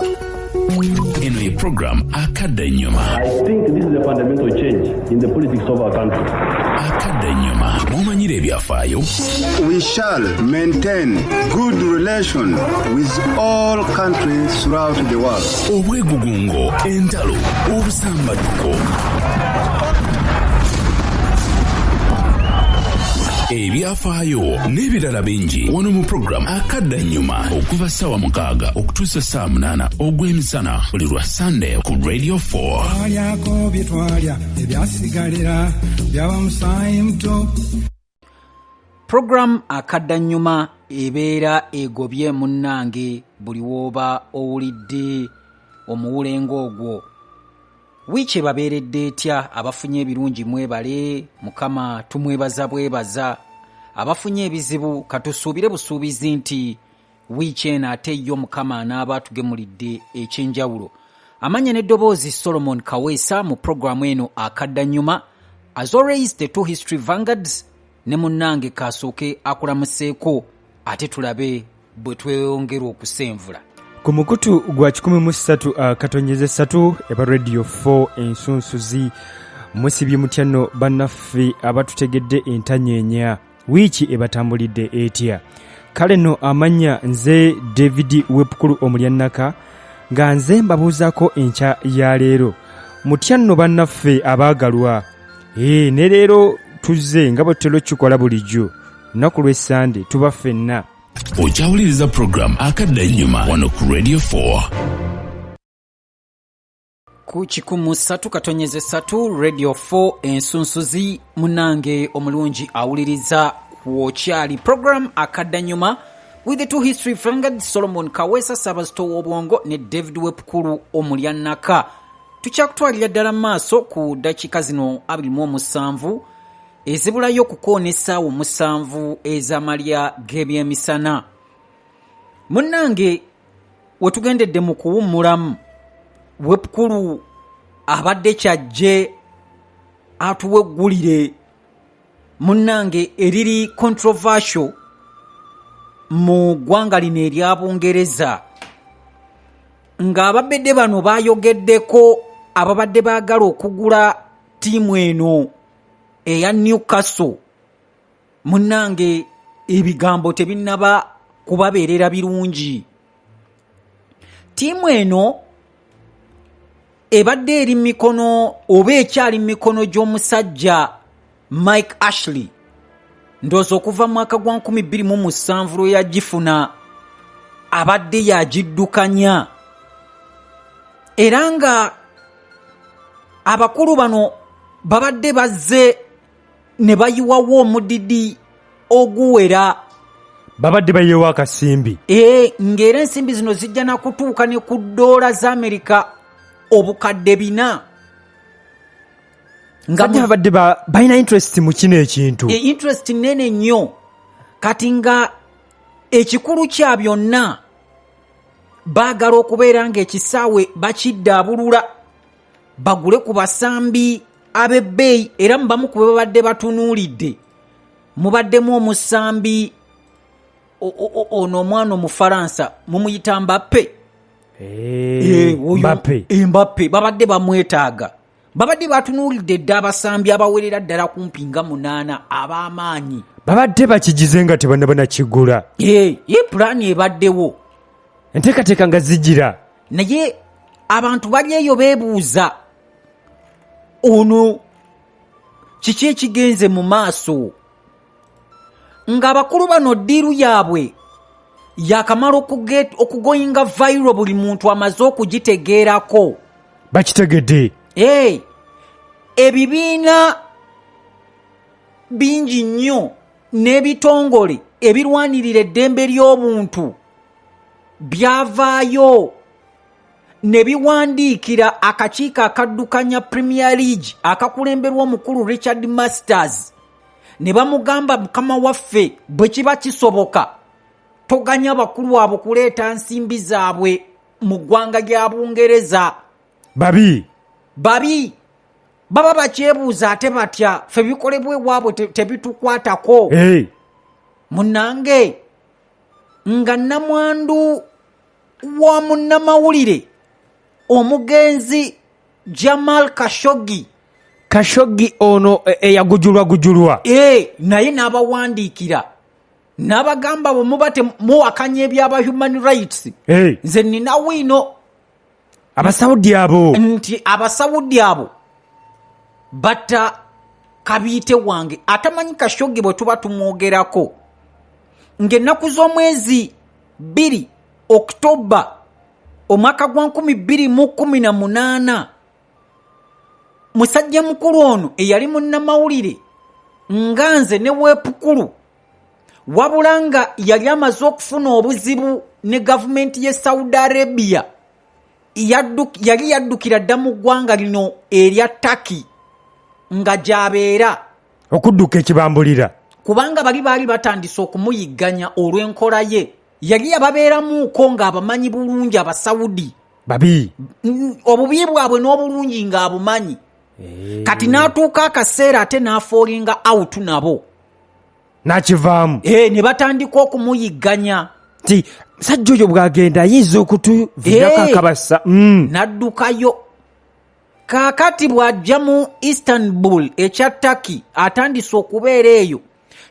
Eno ye program Akadda Ennyuma. I think this is a fundamental change in the politics of our country. Akadda Ennyuma mw'omanyira ebyafaayo. We shall maintain good relations with all countries throughout the world. Obwegugungo, entalo, obusambattuko. Ebyafaayo n'ebirala bingi wano mu program Akadda Ennyuma okuva ssaawa 6 okutuusa ssaawa 8 ogw'emisana buli lwa Sunday ku Radio 4. Twalyako bye twalya ebyasigalira byaba musaayi muto. Program Akadda Nnyuma ebeera egobye munnange buli w'oba owulidde omuwulengo ogwo. Wiiki ebabeeredde etya? Abafunye ebirungi mwebale, Mukama tumwebaza bwebaza. Abafunye ebizibu katusuubire busuubizi nti wiiki eno ate yo Mukama anaaba atugemulidde eky'enjawulo. Amannya n'eddoboozi Solomon Kaweesa mu pulogulaamu eno Akadda Nnyuma. As always, the two history vanguards ne munnange kaasooke akulamuseeko ate tulabe bwe tweyongera okusenvula. Ku mukutu gwa 103.3 eba Radio 4 Ensunsuzi. Musibye mutya no banaffe abatutegedde entanyeenya? Wiiki ebatambulidde etya? Kale no amanya nze David Wepukulu Omulyannaka nga nze mbabuuzaako enkya ya leero. Mutya nno bannaffe abaagalwa? Ee, ne leero tuzze nga bwe tutera okukikola bulijjo. Lunaku lw'e Ssande tuba ffenna. Okyawuliriza program Akadda Ennyuma wano ku Radio 4. Ku kikumu satu katonyeze satu Radio 4 Ensunsuzi munange omulungi awuliriza kwokyali program Akadda Nyuma with the two history vanguard Solomon Kaweesa Ssabazito w'obwongo ne David Wepukulu Omulyannaka. Tukyakutwalira ddala mu maaso ku dakiika zino 27 ezibulayo okukoona essaawa 7 ez'amalya g'ebyemisana. Munnange wetugendedde mu kuwummulamu, Wepukulu abadde kyajje atuwa eggulire munnange eriri controversial mu ggwanga lino erya Bungereza, ng'ababedde bano bayogeddeko ababadde baagala okugula ttiimu eno eya Newcastle. Munnange ebigambo tebinnaba kubabeerera birungi. Ttiimu eno ebadde eri mu mikono oba ekyali mu mikono gy'omusajja Mike Ashley, ndowooza okuva mu mwaka gwa 2007 lwe yagifuna abadde yagiddukanya, era nga abakulu bano babadde bazze ne bayiwawo omudidi oguwera. Babadde bayiyewo akasimbi. Ng'era ensimbi zino zijja na kutuuka ne ku ddoola za Amerika obukadde 400. Nga babadde balina interest mu kino ekintu. Interest nnene nnyo. Kati nga ekikulu kya byonna baagala okubeera ng'ekisaawe bakiddaabulula, bagule ku basambi ab'ebbeeyi, era mu bamu ku be babadde batunuulidde mubaddemu omusambi ono omwana Omufalansa mumuyita Mbappe. Mbappe. Mbappe babadde bamwetaaga. Babadde batunuulidde dda abasambi abawerera ddala kumpi nga 8 ab'amaanyi. Babadde bakigize nga tebannaba nakigula. Ye pulaani ebaddewo. Enteekateeka nga zigira. Naye abantu bali eyo beebuuza ono kiki ekigenze mu maaso, ng'abakulu bano ddiiru yaabwe yakamala okugoyinga viral, buli muntu amaze okugitegeerako. Bakitegedde. Ebibiina bingi nnyo n'ebitongole ebirwanirira eddembe ly'obuntu byavaayo ne biwandiikira akakiiko akaddukanya Premier League akakulemberwa omukulu Richard Masters, ne bamugamba mukama waffe bwe kiba kisoboka toganya bakulu abo kuleeta nsimbi zaabwe mu ggwanga lya Bungereza. Babi. Babi. Baba bakyebuuza ate batya ffe bikolebwa ewaabwe tebitukwatako. Hey. Munnange nga namwandu wa munnamawulire omugenzi Jamal Khashoggi. Khashoggi ono eyagujulwagujulwa. E, naye n'abawandiikira n'abagamba bwe muba temuwakanya ebyaba human rights, nze nina wiino. Abasaudi abo. Nti Abasaudi abo batta kabiite wange. Atamanyi Khashoggi, bwe tuba tumwogerako ng'ennaku z'omwezi 2 Okitoba omwaka gwa 2018, musajja mukulu ono eyali munnamawulire nga nze ne weepukulu, wabula nga yali amaze okufuna obuzibu ne gavumenti ye Saudi Arabia, yali yaddukira dda mu ggwanga lino erya Turkey nga gy'abeera. Okudduka ekibambulira. Kubanga bali baali batandise okumuyigganya olw'enkola ye. Yali yababeeramuuko ng'abamanyi bulungi Abasawudi. Babi. Obubi bwabwe n'obulungi ng'abumanyi. Kati n'atuuka akaseera ate n'afallinga out nabo. N'akivaamu. Ne batandika okumuyigganya. Nti musajja oyo bw'agenda ayinza okutuviirako akabasa. N'addukayo. Kaakati bw'ajja mu Istanbul ekya Turkey, atandise okubeera eyo,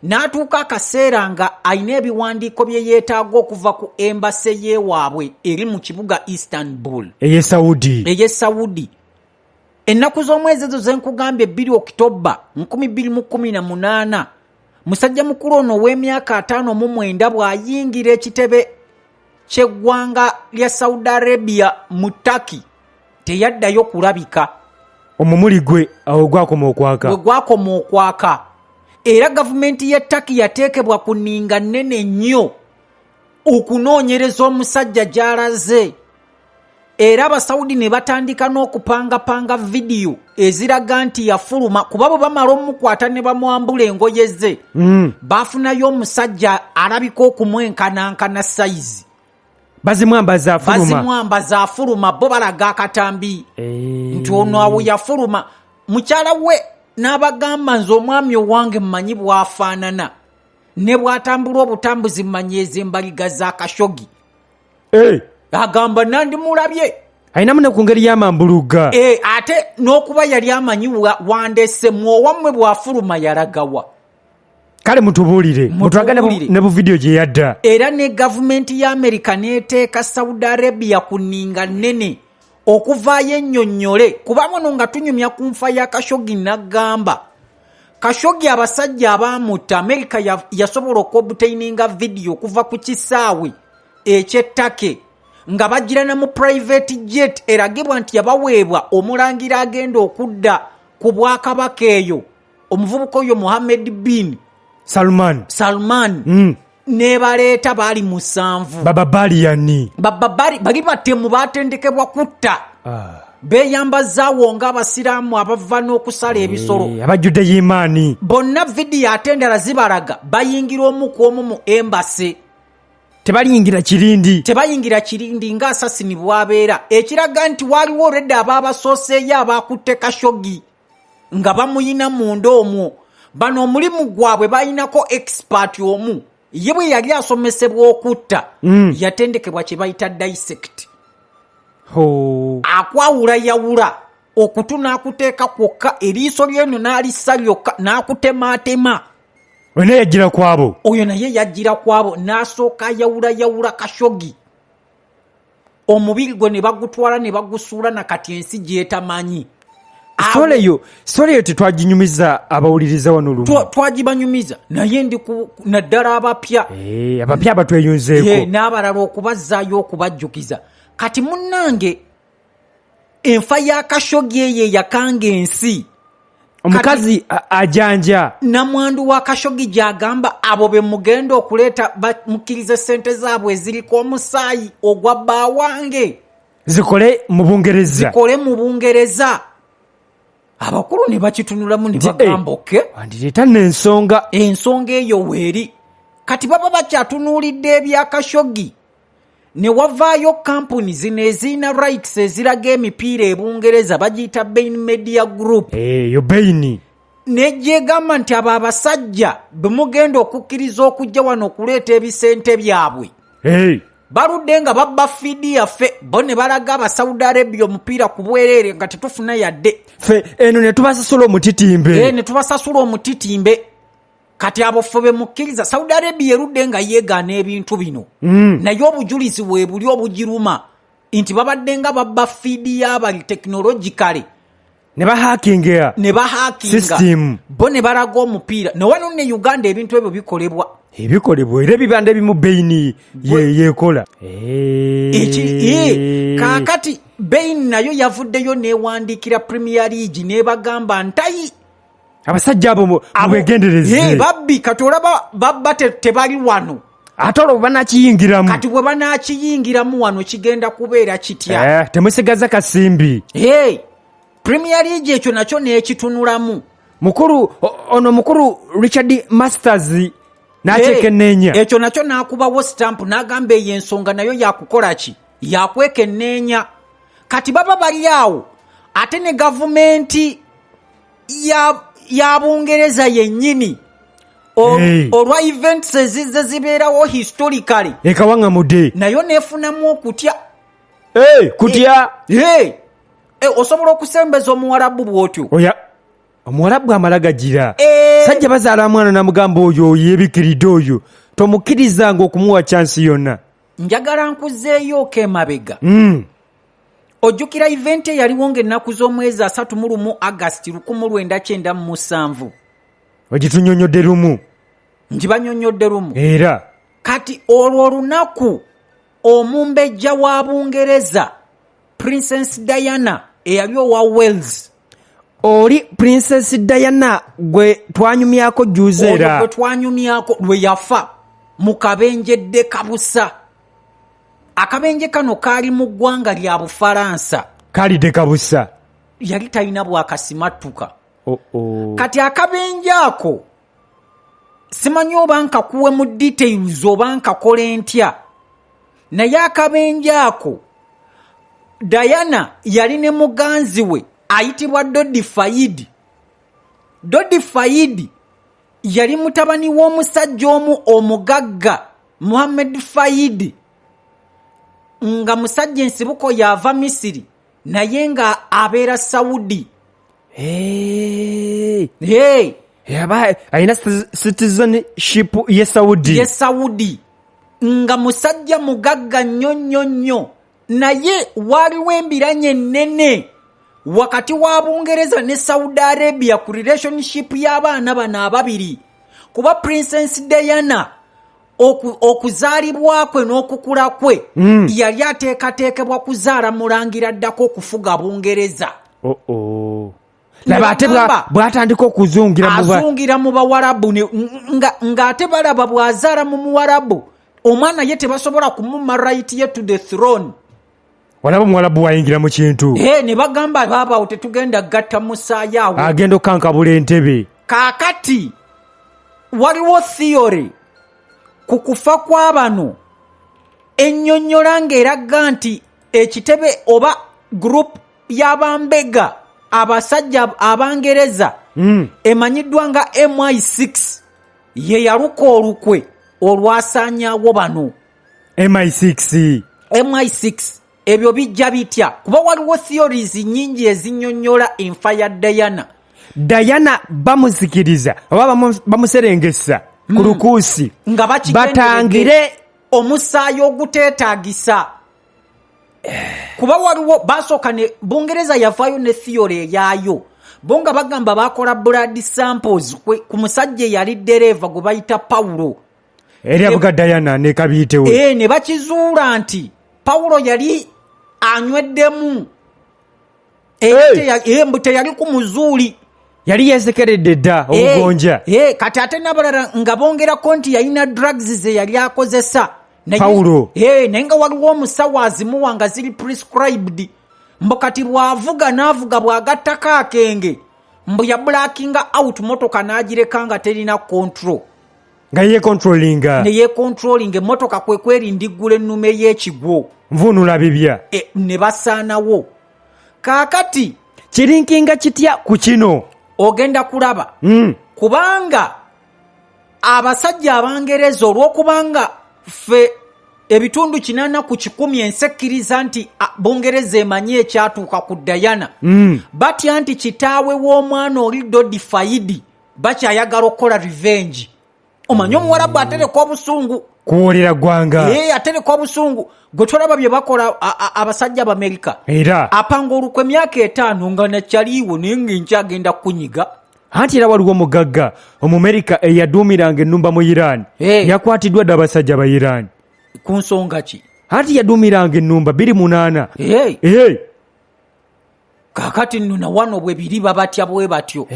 n'atuuka akaseera nga alina ebiwandiiko bye yeetaaga okuva ku embassy y'ewaabwe eri mu kibuga Istanbul. Ey'e Saudi. Ey'e Saudi. Ennaku z'omwezi ezo ze nkugambye, 2 Okitoba 2018, musajja mukulu ono ow'emyaka 59 bw'ayingira ekitebe ky'eggwanga lya Saudi Arabia mu Turkey, teyaddayo kulabika. Omumuli gwe awo gwakoma okwaka. Bwe gwakoma okwaka. Era gavumenti y'e Turkey yateekebwa ku nninga nnene nnyo okunoonyereza omusajja gy'alaze. Era Abasawudi ne batandika n'okupangapanga vidiyo eziraga nti yafuluma, kuba bwe bamala omukwata ne bamwambula engoye ze, baafunayo omusajja alabika okumwenkanankana sayizi. Bazimwambaza afuluma. Bazimwambaza afuluma, bo balaga akatambi nti ono awo yafuluma. Mukyala we n'abagamba, nze omwami owange mmanyi bw'afaanana ne bw'atambula obutambuzi, mmanyi ezo embaliga za Khashoggi. Agamba nandimulabye. Alinamu ne ku ngeri y'amambuluga. Ate n'okuba yali amanyi wandese mwowammwe bw'afuluma yalagawa. Kale mutubuulire, mutwage ne bu vidiyo gye yadda. Era ne gavumenti ya Amerika n'eteeka Saudi Arabia ku nninga nnene okuvaayo ennyonnyole, kuba wano nga tunyumya ku nfa ya Khashoggi, n'agamba Khashoggi abasajja abaamutta, Amerika yasobola okuobtaininga vidiyo okuva ku kisaawe eky'e Turkey nga bagirana mu private jet, eragibwa nti yabaweebwa omulangira agenda okudda ku bwakabaka eyo, omuvubuka oyo Mohammed bin Salman. Salman. Nebaleeta baali 7. Bababaliyani. Bababari bali batemu, batendekebwa kutta. Beeyambazaawo ng'Abasiraamu abava n'okusala ebisolo. Abajjudde yimaani. Bonna vidiyo ate endala zibalaga bayingira omu ku omu mu embassy. Tebaliyingira kirindi. Tebayingira kirindi ng'asasini bw'abeera, ekiraga nti waaliwo olwedde abaabasooseeyo abaakutte Khashoggi nga bamuyina munda omwo. Bano omulimu gwabwe balinako expert omu, ye bwe yali asomesebwa okutta, yatendekebwa kye bayita dissect. Akwawulayawula okutu n'akuteeka kwokka, eriiso lyeno n'alissa lyokka, n'akutemaatema. Oyo naye yajjira ku abo. Oyo naye yajjira ku abo, n'asooka ayawulayawula Khashoggi, omubiri gwe ne bagutwala ne bagusuula nakati ensi gy'etamanyi. Sitole eyo tetwaginyumiza abawuliriza wano lumu? Twagibanyumiza, naye ndi naddala abapya. Abapya abatweyunzeeko. N'abalala okubazzaayo okubajjukiza. Kati munnange, enfa ya Khashoggi eyo eyakanga ensi. Omukazi ajanja. Namwandu wa Khashoggi gy'agamba abo be mugenda okuleeta mukkirize sente zaabwe eziriko omusaayi ogwa bba wange zikole mu Bungereza. Zikole mu Bungereza. Abakulu ne bakitunulamu ne bagamba, okay. Andireeta nno ensonga. Ensonga eyo weeri. Kati baba bakyatunuulidde ebya Khashoggi, ne wavaayo kampuni zino ezirina rights eziraga emipiira e Bungereza, bagiyita Bein Media Group. Eyo Bein. Negyegamba nti abo abasajja bwe mugenda okukkiriza okujja wano okuleeta ebisente byabwe, Baludde nga babba feed yaffe, bo ne balaga aba Saudi Arabia omupiira ku bwereere nga tetufuna yadde. Ffe eno ne tubasasula omutitimbe. Ne tubasasula omutitimbe. Kati abo ffe be mukkiriza. Saudi Arabia erudde nga yeegaana ebintu bino. Naye obujulizi weebuli obugiruma nti babadde nga babba feed y'abali technologically. Ne bahakinga. Ne bahakinga. System. Bo ne balaga omupiira. Ne wano ne Uganda ebintu ebyo bikolebwa. Ebikolebwa era ebibanda ebimu Bein yeekola. Kaakati Bein nayo yavuddeyo n'ewandiikira Premier League n'ebagamba ntayi. Abasajja abo mubegendereze. Babbi, kati olaba babba tebali wano. Ate olwo bwe banakiyingiramu. Kati bwe banakiyingiramu wano kigenda kubeera kitya? Temusigaza kasimbi. Premier League ekyo nakyo n'ekitunulamu. Mukulu, ono mukulu Richard Masters n'akyekenneenya. Ekyo nakyo n'akubawo stamp n'agamba eyo ensonga nayo yakukola ki? Yakwekenneenya. Kati baba bali awo ate ne gavumenti ya Bungereza yennyini olwa events ezizze zibeerawo historically. Ekawaŋŋamudde. Nayo n'efunamu okutya. Kutya. Osobola okusembeza Omuwarabu bw'otyo? Oya, Omuwarabu amala gagira. Sajja bazaala mwana namugamba oyo yeebikiridde oyo tomukkirizanga okumuwa chance yonna. Njagala nkuzzeeyooko emabega. Ojjukira event eyaliwo ng'ennaku z'omwezi 31 August 1997. Ogitunyonnyodde lumu. Ngibanyonnyodde lumu. Era. Kati olwo olunaku omumbejja wa Bungereza Princess Diana eyali owa Wales. Oli Princess Diana gwe twanyumyako jjuuzi era. Oyo gwe twanyumyako lwe yafa mu kabenje ddekabusa. Akabenje kano kaali mu ggwanga lya Bufalansa. Kaali ddekabusa. Yali talina bwakasimattuka. Kati akabenje ako simanyi oba nkakuwe mu details oba nkakole ntya, naye akabenje ako Diana yali ne muganzi we ayitibwa Dodi Fayid. Dodi Fayid yali mutabani w'omusajja omu omugagga Mohamed Fayid, nga musajja ensibuko yaava Misiri naye nga abeera Saudi. Alina citizenship ye Saudi. Ye Saudi, nga musajja mugagga nnyo nnyo nnyo, naye waaliwo embiranye ennene wakati wa Bungereza ne Saudi Arabia ku relationship y'abaana bano ababiri, kuba Princess Diana okuzaalibwa kwe n'okukula kwe yali ateekateekebwa kuzaala mulangira ddako okufuga Bungereza. Laba ate bw'atandika okuzungira azungira mu Bawarabu, ng'ate balaba bw'azaala mu Muwarabu omwana ye tebasobola kumumma right ye to the throne. Walaba Omuwarabu wayingira mu kintu. Ne bagamba baabaawo tetugenda gatta musaayi awo. Agenda okukankabula entebe. Kaakati waliwo theory ku kufa kwa bano ennyonnyola ng'eraga nti ekitebe oba group y'abambega abasajja Abangereza emanyiddwa nga MI6 ye yaluka olukwe olwasaanyaawo bano. MI6. MI6. Ebyo bijja bitya? Kuba waliwo theories nnyingi ezinnyonnyola enfa ya Diana. Diana bamuzikiriza oba bamuserengesa ku lukuusi nga batangire omusaayi oguteetaagisa. Kuba waliwo basooka ne Bungereza yavaayo ne theory eyaayo, bo nga bagamba baakola blood samples ku musajja eyali ddereeva gwe bayita Paulo. Eri avuga Diana ne kabiite we. Ne bakizuula nti Paulo yali anyweddemu. Mbu teyali ku muzuuli. Yali yeesekeredde dda obugonja. Kati ate n'abalala nga bongerako nti yalina drugs ze yali akozesa. Paulo. Naye nga waliwo omusawo azimuwa nga ziri prescribed. Mbu kati bw'avuga n'avuga bw'agattako akenge, mbu yabulaakinga out motoka n'agireka nga terina control. Nga yeekontrolinga. Ne yeekontrolinga emmotoka kwe kwerindiggula ennume y'ekigwo. Nvuunula bibya. Ne basaanawo. Kaakati. Kirinkinga kitya ku kino? Ogenda kulaba. Kubanga abasajja Abangereza olw'okubanga ffe Ebitundu 80% ensi ekkiriza nti Bungereza emanyi ekyatuuka ku Diana. Batya nti kitaawe w'omwana oli Dodi Fayidi bakyayagala okukola revenge. Omanyi Omuwarabu atereka obusungu. Kuwolera ggwanga. Ee, atereka obusungu. Gwe tolaba bye bakola abasajja Abamerika? Era. Apanga olukwe emyaka 5 nga nakyaliiwo naye ng'enkya agenda kukunyiga. Anti era waliwo omugagga Omumerika eyaduumiranga ennumba mu Iran. Yakwatiddwa dda abasajja ba Iran. Ku nsonga ki? Anti yaduumiranga ennumba 2008. Hey. Kaakati nno na wano bwe biri babatya bwe batyo.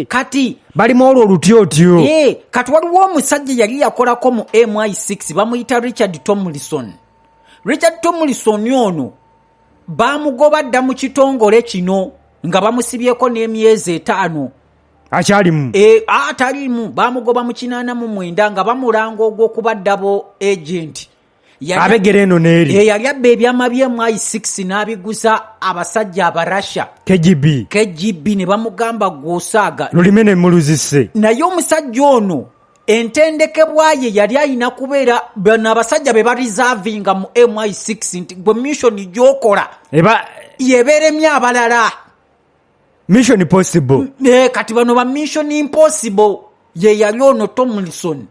Kati balimu olwo olutyotyo. Kati waliwo omusajja yali yakolako mu MI6 bamuyita Richard Tomlinson. Richard Tomlinson ono baamugoba dda mu kitongole kino nga bamusibyeko n'emyezi 5. Akyalimu? Ataliimu. Baamugoba mu 89 nga bamulanga ogw'okuba double agent. Abegera eno n'eri. Yali abba ebyama bye MI6 n'abiguza abasajja Abarussia. KGB. KGB ne bamugamba gw'osaaga. Lulime ne muluzise. Naye omusajja ono entendekebwa ye yali alina kubeera bano abasajja be bareservinga mu MI6 nti gwe mission gy'okola eba yebeeremye abalala. Mission possible. Kati bano ba mission impossible ye yali ono Tomlinson.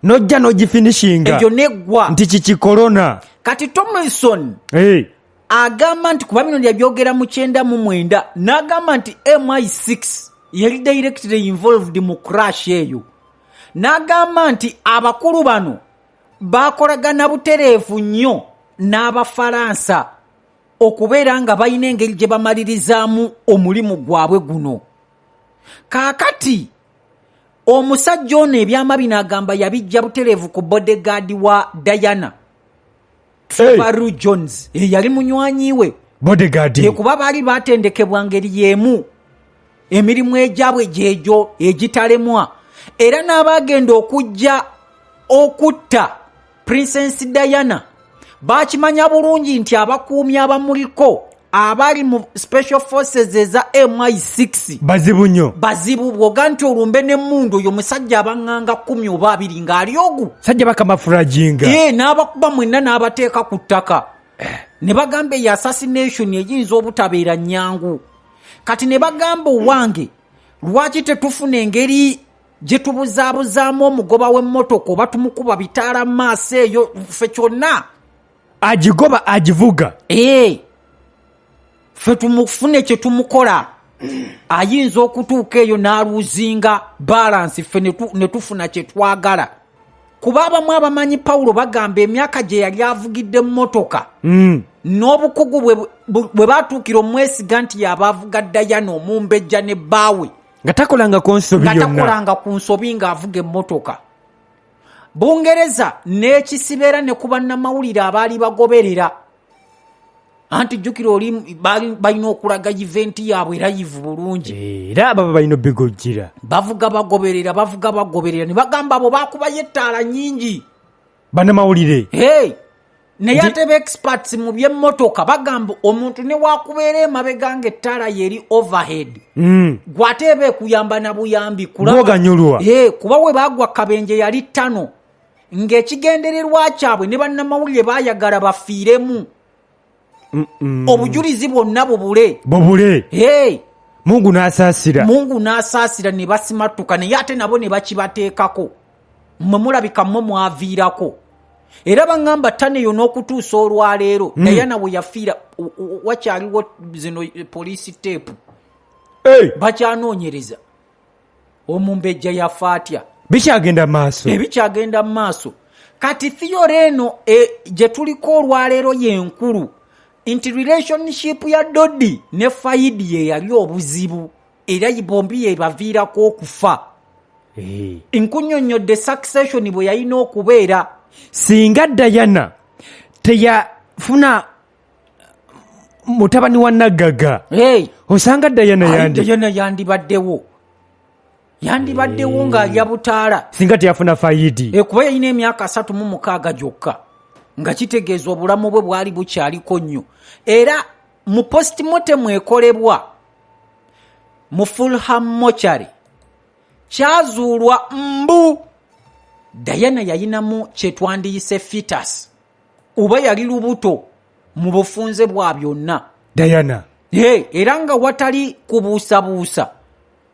Nojja n'ogifinishinga. Eyo neggwa. Nti kiki corona. Kati Tomlinson agamba nti kuba bino yabyogera mu 99 n'agamba nti MI6 yali directly involved mu crash eyo. N'agamba nti abakulu bano bakolagana butereevu nnyo n'Abafalansa okubeera nga balina engeri gye bamalirizaamu omulimu gwabwe guno. Kaakati omusajja ono ebyama bino agamba yabijja butereevu ku bodyguard wa Diana, Trevor Jones, yali munywanyi we. Bodyguard. Kuba baali batendekebwa ngeri y'emu, emirimu egyabwe gyegyo egitalemwa. Era n'abagenda okujja okutta Princess Diana bakimanya bulungi nti abakuumi abamuliko abali mu Special Forces eza MI6 bazibu nnyo. Bazibu bw'oga nti olumbe n'emmundu oyo musajja abaŋŋanga 10 oba 20 ng'ali ogu. Sajja bakamafulajinga. N'abakuba mwenna n'abateeka ku ttaka. Ne bagamba eyo assassination eyinza obutabeera nnyangu. Kati ne bagamba owange lwaki tetufuna engeri gye tubuzaabuzaamu omugoba w'emmotoka oba tumukuba bitaala mu maaso eyo ffe kyonna. Agigoba agivuga. Ffe tumufune kye tumukola. Ayinza okutuuka eyo n'aluzinga balance ffe ne tufuna kye twagala. Kuba abamu abamanyi Pawulo bagamba emyaka gye yali avugidde mmotoka n'obukugu bwe batuukira omwesiga nti y'aba avuga Diana omumbejja ne bbaawe. Nga takolanga ku nsobi yonna. Nga takolanga ku nsobi ng'avuga emmotoka. Bungereza n'ekisibeera ne ku bannamawulire abaali bagoberera. Anti jjukira oli balina okulaga event yaabwe live bulungi. Era baba balina obigojjera. Bavuga bagoberera, bavuga bagoberera ne bagamba abo baakubayo ettaala nnyingi. Bannamawulire. Naye ate ba experts mu by'emmotoka bagamba omuntu ne wakubeera emabega ng'ettaala yeri overhead. Gw'ate eba ekuyamba na buyambi kulaba. Kuba we baagwa kabenje yali ttano ng'ekigendererwa kyabwe ne bannamawulire baayagala bafiiremu. Obujulizi bwonna bubule. Bubule. Mungu n'asaasira. Mungu n'asaasira ne basimattuka naye ate nabo ne bakibateekako. Mmwe mulabika mmwe mwaviirako. Era baŋŋamba ttano eyo n'okutuusa olwaleero Diana we yafiira wakyaliwo zino poliisi teepu. Bakyanoonyereza. Omumbejja yafa atya? Bikyagenda maaso. Ebikyagenda maaso. Kati theory eno gye tuliko olwaleero y'enkulu nti relationship ya Dodi ne Fayidi ye yali obuzibu era bombi ye baviirako okufa. Nkunnyonnyodde succession bwe yalina okubeera. Singa Diana teyafuna mutabani wa Naggaga, osanga Diana Diana yandibaddewo. Yandibaddewo ng'alya butaala. Singa teyafuna Fayidi. Kuba yalina emyaka 36 gyokka, nga kitegeeza obulamu bwe bwali bukyaliko nnyo. Era mu postmortem ekolebwa mu Fulham Mortuary kyazuulwa mbu Diana yalinamu kye twandiyise fetus. Oba yali lubuto mu bufunze bwa byonna. Diana. Hey, era nga watali kubuusabuusa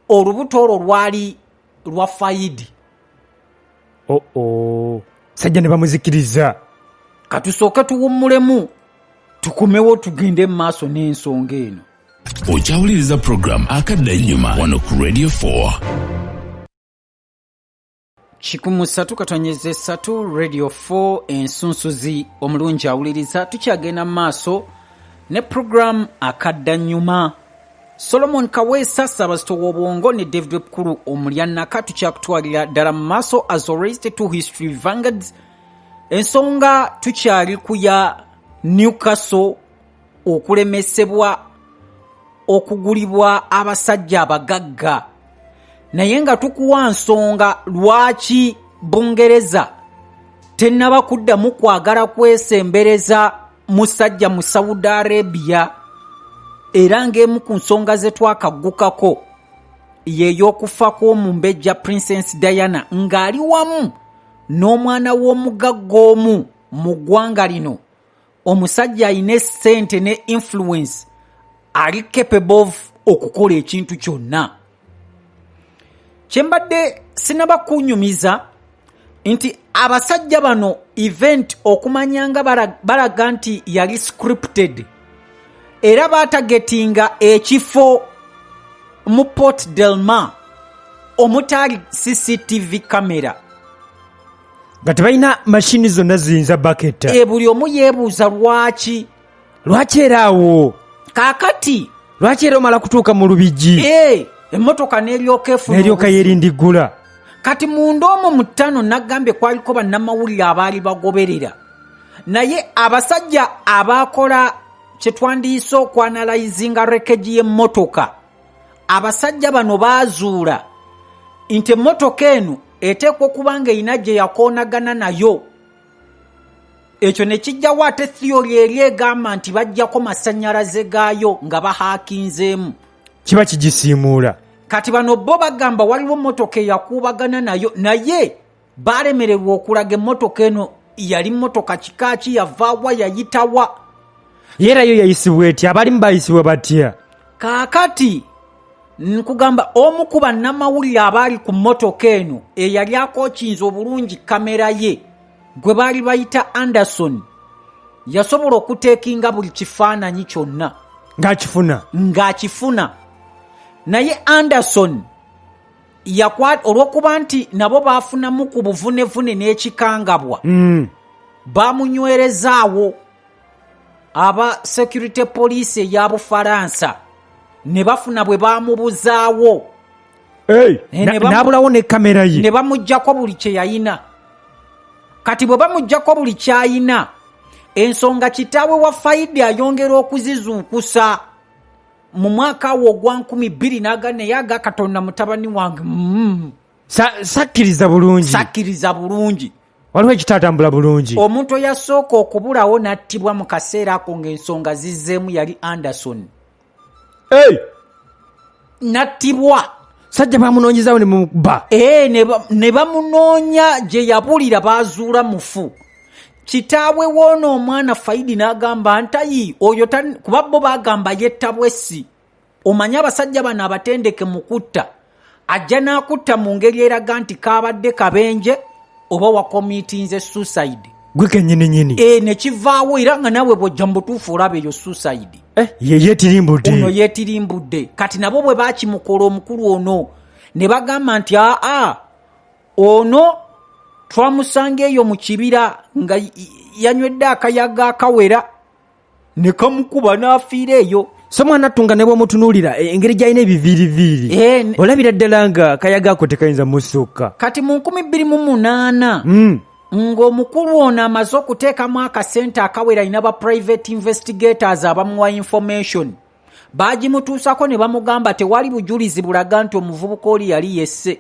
olubuto olwo lwali lwa Fayidi. Oo oh, sajja ne bamuzikiriza. Katusooke tuwummulemu tukomewo tugende mu maaso n'ensonga eno. Okyawuliriza program Akadda Ennyuma wano ku Radio 4. 103.3 Radio 4 Ensunsuzi. Omulungi awuliriza, tukyagenda mu maaso ne program Akadda Nnyuma. Solomon Kaweesa Ssaabazito w'obwongo ne David Webukulu Omulyannaka tukyakutwalira ddala mu maaso as always the two history vanguards. Ensonga tukyali ku ya Newcastle okulemesebwa okugulibwa abasajja abagagga, naye nga tukuwa nsonga lwaki Bungereza tennaba kuddamu kwagala kwesembereza musajja mu Saudi Arabia, era ng'emu ku nsonga ze twakaggukako y'ey'okufa kw'omumbejja Princess Diana ng'ali wamu n'omwana w'omugagga omu mu ggwanga lino, omusajja alina essente ne influence, ali capable of okukola ekintu kyonna. Kyembadde sinaba kunyumiza nti abasajja bano event okumanya nga balaga nti yali scripted, era batagetinga ekifo mu Port del Mar omutaali CCTV camera, nga tebalina mashini zonna ziyinza baketta. Buli omu yeebuuza lwaki. Lwaki era awo? Kaakati lwaki era omala kutuuka mu Lubigi? Emmotoka n'eryoka efuna n'eryoka obuzibu. Yerindiggula. Kati munda omwo mu ttano nagambye kwaliko bannamawulire abaali bagoberera, naye abasajja abakola kye twandiyise okwanalayizinga wreckage y'emmotoka, abasajja bano baazuula nti emmotoka eno eteekwa okuba nga erina gye yakoonagana nayo. Ekyo ne kijjawo ate theory eri egamba nti bajjako masannyalaze gaayo nga bahaakinzeemu, kiba kigisiimuula. Kati bano bo bagamba waliwo emmotoka eyakuubagana nayo, naye baalemererwa okulaga emmotoka eno yali mmotoka kika ki, yavaawa, yayitawa. Ye era yo yayisibwa etya? Abalimu bayisibwa batya? Kaakati nkugamba omu ku bannamawulire abaali ku mmotoka eno eyali akookinze obulungi kamera ye gwe baali bayita Anderson yasobola okuteekinga buli kifaananyi kyonna ng'akifuna, ng'akifuna. Naye Anderson olw'okuba nti nabo baafunamu ku buvunevune n'ekikangabwa, bamunywerezaawo aba security police eya Bufalansa ne bafuna bwe bamubuzaawo. Hey, n'abulawo ne kamera ye, ne bamuggyako buli kye yayina. Kati bwe bamuggyako buli kyayina, ensonga kitaawe wa Faidi ayongera okuzizuukusa mu mwaka awo ogwa 2000 n'aga, naye aga Katonda mutabani wange, Sakkiriza bulungi, sakkiriza bulungi, waliwo ekitatambula bulungi. Omuntu eyasooka okubulawo n'attibwa mu kaseera ako ng'ensonga zizzeemu yali Anderson. Hey! N'attibwa. Sajja bamunoonyezaawo ne muba. Ne bamunoonya gye yabulira, baazuula mufu. Kitaawe w'ono omwana Faidi n'agamba ntayi oyo, kuba bo bagamba yetta bwessi. Omanye abasajja bano abatendeke mu kutta, ajja n'akutta mu ngeri eraga nti kaabadde kabenje oba wakomiitinze suicide. Gwe kennyini nyini. Ne kivaawo, era nga naawe bw'ojja mu butuufu olaba eyo suicide. Ye yeetirimbudde. Ono yeetirimbudde. Kati nabo bwe baakimukola omukulu ono ne bagamba nti aa, ono twamusanga eyo mu kibira nga yanywedde akayaga akawera ne kamukuba n'afiira eyo. So mwana attu nga ne bw'omutunuulira, engeri gy'alina ebiviiriviiri, olabira ddala nga akayaga ako tekayinza musukka. Kati mu 2008 ng'omukulu ono amaze okuteekamu akasente akawera, alina ba private investigators abamuwa information, baagimutuusako ne bamugamba tewali bujulizi bulaga nti omuvubuka oli yali yesse,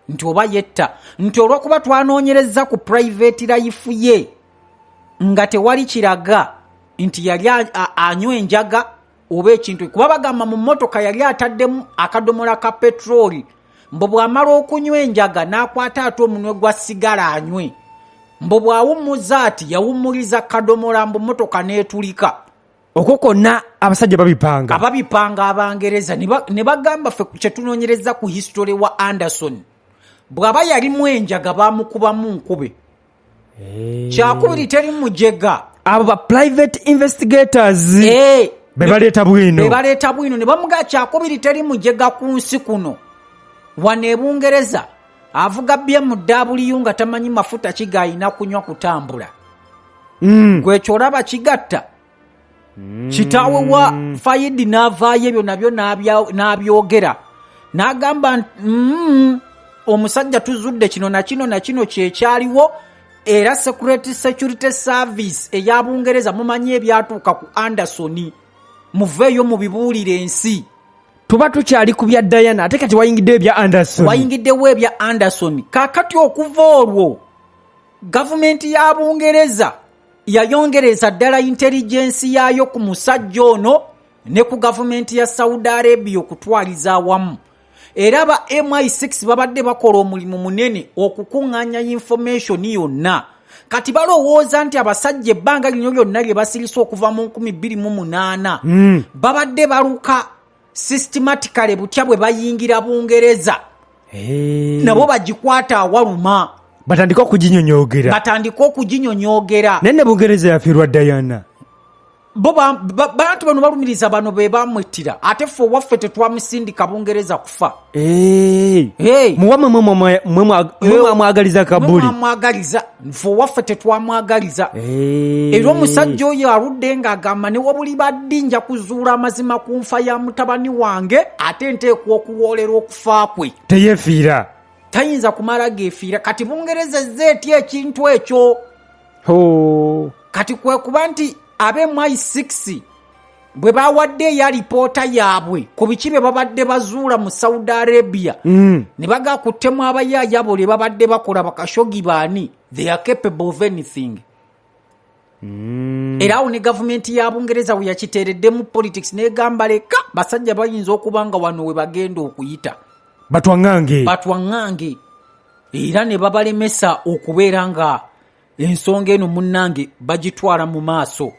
nti oba yetta, nti olw'okuba twanoonyereza ku private life ye nga tewali kiraga nti yali anywa enjaga oba ekintu, kuba bagamba mu mmotoka yali ataddemu akadomola ka petroli, mbu bw'amala okunywa enjaga n'akwata ate omunwe gwa sigala anywe. Mbu bw'awummuza ati yawummuliza kadomola, mbu motoka n'etulika. Okwo kwonna abasajja babipanga. Ababipanga Abangereza ne bagamba, ffe kye tunoonyereza ku history wa Anderson, bw'aba yalimu enjaga bamukubamu nkube. Kyakubiri, teri mujega. Abo ba private investigators be baleeta bwino. Be baleeta bwino ne bamugaa. Kyakubiri, teri mujega ku nsi kuno wano e Bungereza avuga BMW nga tamanyi mafuta ki g'alina kunywa kutambula. Gwe kyolaba kigatta kitaawe wa Fayidi n'avaayo, ebyo nabyo n'abyogera n'agamba nti, omusajja tuzudde kino na kino na kino kyekyaliwo." Era secret security service eya Bungereza, mumanyi ebyatuuka ku Anderson, muveeyo mubibuulire ensi. Tuba tukyali ku bya Diana, ate kati wayingiddeyo ebya Anderson. Wayingiddewo ebya Anderson. Kaakati okuva olwo gavumenti ya Bungereza yayongereza ddala intelligence yaayo ku musajja ono ne ku gavumenti ya Saudi Arabia okutwaliza awamu. Era ba MI6 babadde bakola omulimu munene okukuŋŋaanya information yonna. Kati balowooza nti abasajja ebbanga lino lyonna lye basirise okuva mu 2008 babadde baluka systematically butya bwe bayingira Bungereza, nabo bagikwata awaluma. Batandike okuginyonyogera. Batandike okuginyonyogera. Naye ne Bungereza yafiirwa Diana. Bo bantu bano balumiriza bano be bamwettira, ate ffe owaffe tetwamusindika Bungereza kufa. Hey. Muwamwe mwe mwamwagaliza kabuli. Mwamwagaliza, ffe owaffe tetwamwagaliza. Era omusajja oyo aludde ng'agamba, ne wabuli baddi nja kuzuula amazima ku nfa ya mutabani wange, ate nteekwa okuwoolera okufa kwe. Teyeefiira. Tayinza kumala geefiira. Kati Bungereza ezze etya ekintu ekyo? Ho. Kati kwe kuba nti abe MI6 bwe bawadde eyo alipoota yaabwe ku biki bye babadde bazuula mu Saudi Arabia, ne bagakuttemu abayaaya abo lye babadde bakola, ba Khashoggi baani, they are capable of anything. Era awo ne gavumenti ya Bungereza we yakiteereddemu politics, negamba leka basajja bayinza okuba nga wano we bagenda okuyita. Batwaŋŋange. Batwaŋŋange, era ne babalemesa okubeera nga ensonga eno munnange bagitwala mu maaso.